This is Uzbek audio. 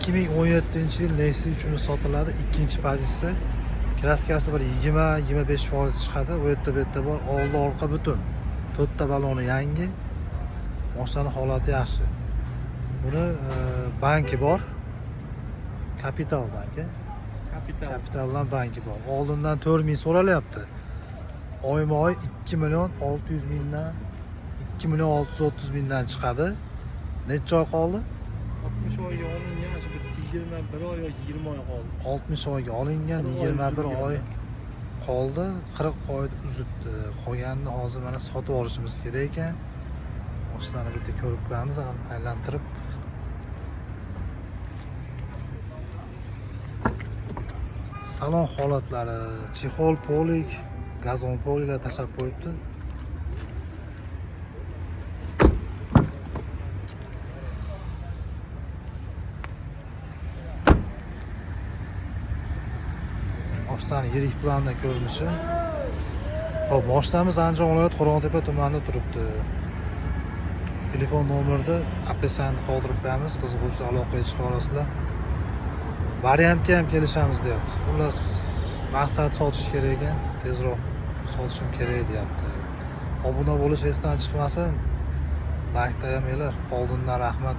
2017-yil Nexia 3 sotiladi, ikkinchi pozitsiya. Kraskasi bir 20-25% chiqadi. U yerda bu yerda bor, oldi orqa butun. To'rtta baloni yangi. Mashinani holati yaxshi. Buni banki bor. Kapital banki. Kapital. Kapitaldan banki bor. Oldindan 4 ming so'ralyapti. Oyma oy 2 million 600 mingdan 2 million 630 mingdan chiqadi. Necha oy qoldi? 60 oyga olingan, shu bir 21 oy yoki 20 oy qoldi. 60 oyga olingan, 40 oy 21 uzilgan. Oy qoldi, 40 oy uzibdi. Qolganini hozir mana sotib olishimiz kerak ekan. Mashinani bitta ko'rib qo'yamiz, aylantirib. Salon holatlari, чехол, полик, gazon poliklar tashlab qo'yibdi. Oshtani yirik planda ko'rinishi. Xo'p, moshinamiz Andijon viloyati Qo'rg'ontepa tumanida turibdi. Telefon nomerida описание da qoldirib qo'yamiz, qiziquvchi aloqaga chiqa olasizlar. Variantga ham kelishamiz deyapti. Xullas, maqsad sotish kerak ekan, tezroq sotishim kerak deyapti. Obuna bo'lish esdan chiqmasin. Layk tayamanglar. Oldindan rahmat.